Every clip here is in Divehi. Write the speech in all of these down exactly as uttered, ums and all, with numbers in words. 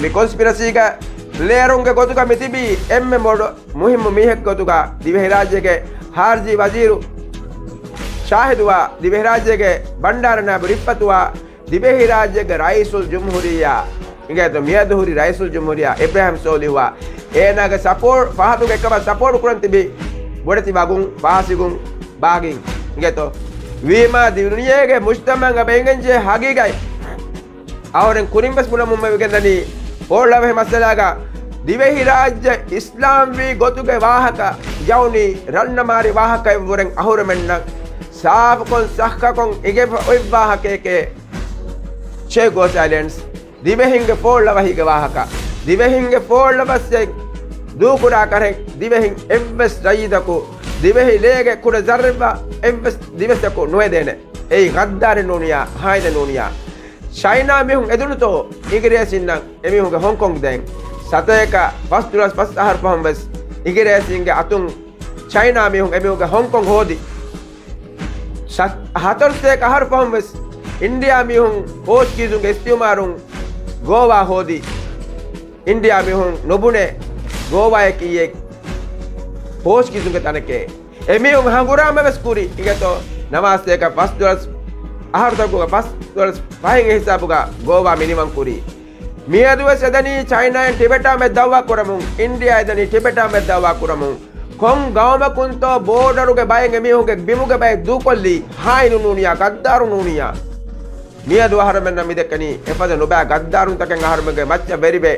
މި ކޮންސްޕިރަސީގަ ޕްލޭޔަރުންގެ ގޮތުގަ މި ތިބީ އެންމެ ބޮޑު މުހިއްމު މީހެއްގެ ގޮތުގަ ދިވެހިރާއްޖޭގެ ޚާރިޖީ ވަޒީރު ޝާހިދުވާ، ދިވެހިރާއްޖޭގެ ބަންޑާރަ ނާއިބު ރިފްއަތުވާ، ދިވެހިރާއްޖޭގެ ރައީސުލް ޖުމްހޫރިއްޔާ، އިނގޭތޯ މިއަދު ހުރި ރައީސުލް ޖުމްހޫރިއްޔާ އިބްރާހިމް ސޯލިހުވާ، އޭނާގެ ސަޕޯޓް، ފަހަތުގެ އެކަމަށް ސަޕޯޓް ކުރަން ތިބި ބޮޑެތި ވަގުން، ފާސިގުން، ބާޣީން، އިނގޭތޯ ވީމާ ދި-، ދުނިޔޭގެ މުޖްތަމަޢަށް ބެނގެންޖެހޭ ހަގީގަތް. އަހުރެން ކުރިން ވެސް ބުނަމުން މިވެގެންދަނީ، ފޯޅަވަހި މައްސަލާގަ ދިވެހިރާއްޖެ އިސްލާމްވީ ގޮތުގެ ވާހަކަ، ޔަޢުނީ ރަންނަމާރި ވާހަކައެއްވުރެން އަހުރެމެންނަށް ސާފުކޮން ސައްހަކޮން އިނގެފަ އޮތް ވާހަކައެކޭ ޗޭ ގޯސް އައިލެންޑްސް. ދިވެހިންގެ ފޯޅަވަހީގެ ވާހަކަ، ދިވެހިންގެ ފޯޅަވަސްއެއް ދޫކުރާ ކަރެއް ދިވެހިން އެއްވެސް ރައްޔިތަކު، ދިވެހި ލޭގެ ކުޑަ ޒައްރަ އެއްވެސް ދިވެއްސަކު ނުވެދޭނެ. އެއީ ޣައްދާރެއް ނޫނިޔާ، ހާއިނެއް ނޫނިޔާ. ޗައިނާ މީހުން އެދުނުތޯ އިނގިރޭސިންނަށް އެމީހުންގެ ހޮންކޮން ދޭން؟ ސަތޭކަ ފަސްދޮޅަސް ފަސް އަހަރު ފަހުން ވެސް އިނގިރޭސިންގެ އަތުން ޗައިނާ މީހުން އެމީހުންގެ ހޮންކޮން ހޯދި. ސަ-، ހަތަރު ސަތޭކަ އަހަރު ފަހުން ވެސް އިންޑިޔާ މީހުން ޕޯޗުގީޒުންގެ އިސްތިއުމާރުން ގޯވާ ހޯދި. އިންޑިޔާ މީހުން ނުބުނޭ ގޯވާއަކީ އެ ޕޯޗުގީޒުންގެ ތަނެކޭ. އެމީހުން ހަނގުރާމަ ވެސް ކުރި އިނގޭތޯ ނަމާސްތޭކަ ފަސްދޮޅަސް އަހަރުތަކުގަ ފަސްދޮޅަސް ފަހެއްގެ ހިސާބުގަ ގޯވާ މިނިވަން ކުރީ. މިއަދު ވެސް އެދަނީ ޗައިނާއިން ޓިބެޓާ މެދު ދައުވާ ކުރަމުން، އިންޑިޔާ އެދަނީ ޓިބެޓާ މެދު ދައުވާ ކުރަމުން. ކޮން ގައުމަކުންތޯ ބޯޑަރުގެ ބައެއް އެމީހުންގެ ބިމުގެ ބައެއް ދޫކޮށްލީ؟ ހާއިނު ނޫނިޔާ، ޣައްދާރު ނޫނިޔާ. މިއަދު އަހަރުމެންނަށް މިދެއްކެނީ އެފަދަ ނުބައި ގައްދާރުންތަކެއް އަހަރުމެންގެ މައްޗަށް ވެރިވެ،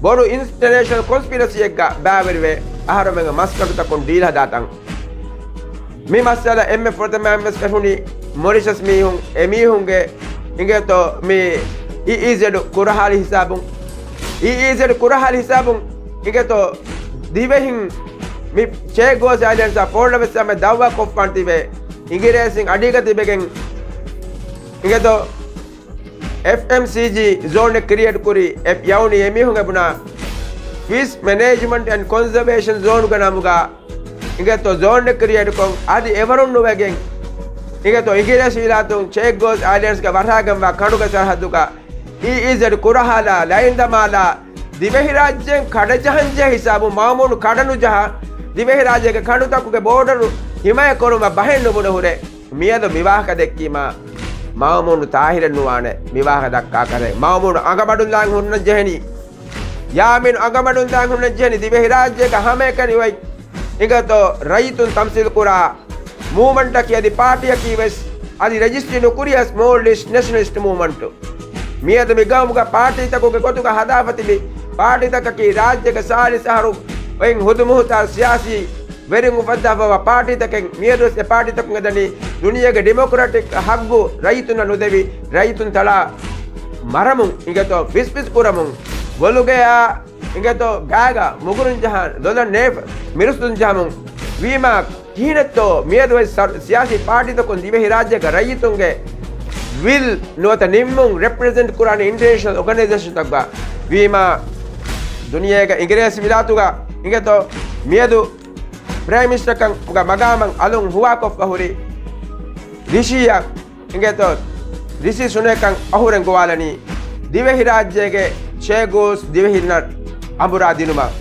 ބޮޑު އިންޓަނޭޝަނަލް ކޮންސްޕިރަސީއެއްގަ ބައިވެރިވެ، އަހަރުމެންގެ މަސްގަނޑުތަކުން ޑީލް ހަދާތަން. މި މައްސަލަ އެންމެ ފުރަތަމައިން ވެސް ފެށުނީ މޮރިޝަސް މީހުން، އެމީހުންގެ އިނގޭތޯ މި އީ އީ ޒެޑް ކުރަހާލި ހިސާބުން، އީ އީ ޒެޑް ކުރަހާލި ހިސާބުން އިނގޭތޯ ދިވެހިން މި ޗޭ ގޯސް އައިލެންޑްސްއާ ފޯޅަވަސް މެދު ދައުވާ ކޮށްފާން ތިބެ، އިނގިރޭސިން އަޑީގަ ތިބެގެން އިނގޭތޯ އެފް އެމް ސީ ޖީ ޒޯނެއް ކްރިއޭޓް ކުރި، އެ-، ޔަޢުނީ އެމީހުން އެބުނާ ފިޝް މެނޭޖްމަންޓް އެންޑް ކޮންޒަވޭޝަން ޒޯނުގެ ނަމުގަ އިނގޭތޯ ޒޯނެއް ކްރިއޭޓް ކޮށް، އަދި އެވަރުން ނުވެގެން އިނގޭތޯ އިނގިރޭސި ވިލާތުން ޗޭ ގޯސް އައިލެންޑްސްގެ ވަށާގެންވާ ކަނޑުގެ ސަރަހައްދުގަ އީ އީ ޒެޑް ކުރަހާލާ، ލައިން ދަމާލާ، ދިވެހިރާއްޖޭން ކަޑަޖަހަންޖެހޭ ހިސާބުން މައުމޫނު ކަޑަނުޖަހާ، ދިވެހިރާއްޖޭގެ ކަނޑުތަކުގެ ބޯޑަރު ހިމާޔަތްކުރުމަށް ބަހެއް ނުބުނެ ހުރެ. މިއަދު މިވާހަކަ ދެއްކީމާ، މައުމޫނު ތާހިރެއް ނުވާނެ މިވާހަކަ ދައްކާކަށް. މައުމޫނު އަނގަމަޑުން ދާން ހުންނަން ޖެހެނީ. ޔާމީނު އަނގަމަޑުން ދާން ހުންނަން ޖެހެނީ. ދިވެހިރާއްޖޭގަ ހަމައެކަނި އޮތް އިނގޭތޯ ރައްޔިތުން ތަމްސީލް ކުރާ މޫވްމަންޓަކީ އަދި ޕާޓީއަކީ ވެސް އަދި ރަޖިސްޓްރީ ނުކުރިޔަސް މޯލްޑިވްސް ނެޝަނަލިސްޓް މޫވްމަންޓު. މިއަދު މި ގައުމުގަ ޕާޓީތަކުގެ ގޮތުގަ ހަދާފަ ތިބި ޕާޓީތަކަކީ ރާއްޖޭގެ ސާޅީސް އަހަރު އޮތް ހުދުމުހުތާރު ސިޔާސީ ވެރިން އުފައްދާފައިވާ ޕާޓީތަކެއް. މިއަދުވެސް އެ ޕާޓީތަކުން އެދަނީ ދުނިޔޭގެ ޑިމޮކްރެޓިކް ހައްގު ރައްޔިތުންނަށް ނުދެވި، ރައްޔިތުން ތަޅާ މަރަމުން އިނގޭތޯ ފިސްފިސް ކުރަމުން، ވޮލުގެއާ އިނގޭތޯ ގާގަ މުގުރުން ޖަހާ ލޮލަށް ނޭފަ މިރުސްދުން ޖަހަމުން ވީމާ، ކިހިނެއްތޯ މިއަދު އޮތް ސަރ-، ސިޔާސީ ޕާޓީތަކުން ދިވެހިރާއްޖޭގަ ރައްޔިތުންގެ ވިލް ނުވަތަ ނިންމުން ރެޕްރެޒެންޓް ކުރާނެ އިންޓަރނޭޝަނަލް އޯގަނައިޒޭޝަންތަކުގަ ވީމާ، ދުނިޔޭގެ އިނގިރޭސި ވިލާތުގަ އިނގޭތޯ މިއަދު ޕްރައިމް މިނިސްޓަރކަމުގެ މަގާމަށް އަލުން ހުވާކޮށްފަ ހުރި ރިޝީއަށް އިނގޭތޯ ރިޝީ ސުނޭކަށް އަހުރެން ގޮވާލަނީ ދިވެހިރާއްޖޭގެ ޗޭގޯސް ދިވެހިންނަށް އަނބުރާ ދިނުމަށް.